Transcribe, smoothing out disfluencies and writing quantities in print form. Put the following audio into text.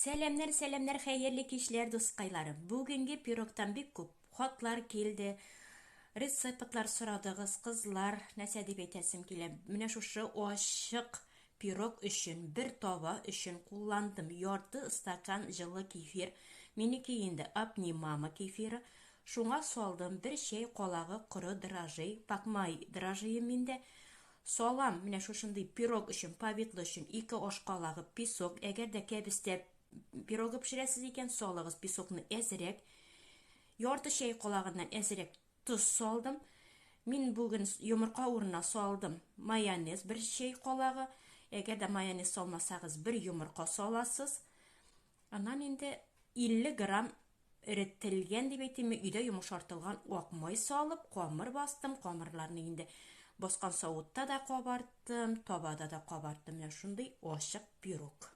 Сәламнәр, сәламнәр, хәерле кичләр, дускайларым. Бүгенге пирогтан бик күп хатлар килде. Рецептлар сорадыгыз, кызлар. Нәрсә дип әйтәсем килә? Менә шушы ачык пирог өчен бер таба өчен кулландым ярты стакан җылы кефир. Минеке инде Обнимама кефиры. Шуңа салдым бер чәй калагы коры дрожжи, пакмай дрожжие миндә. Салам, менә шушындый пирог өчен, повидло өчен ике аш калагы песок. Әгәр дә кәбестә пирогы пешерәсез икән, салыгыз песокны әзрәк. Ярты чәй калагыннан әзрәк тоз салдым. Мин бүген йомырка урынына салдым майонез бер чәй калагы. Әгәр дә майонез салмасагыз, бер йомырка саласыз. Аннан инде 50 грамм эретелгән дип әйтимме, өйдә йомшартылган ак май салып, камыр бастым. Камырларны инде баскан савытта да кабарттым, табада да кабарттым. Менә шундый ачык пирог.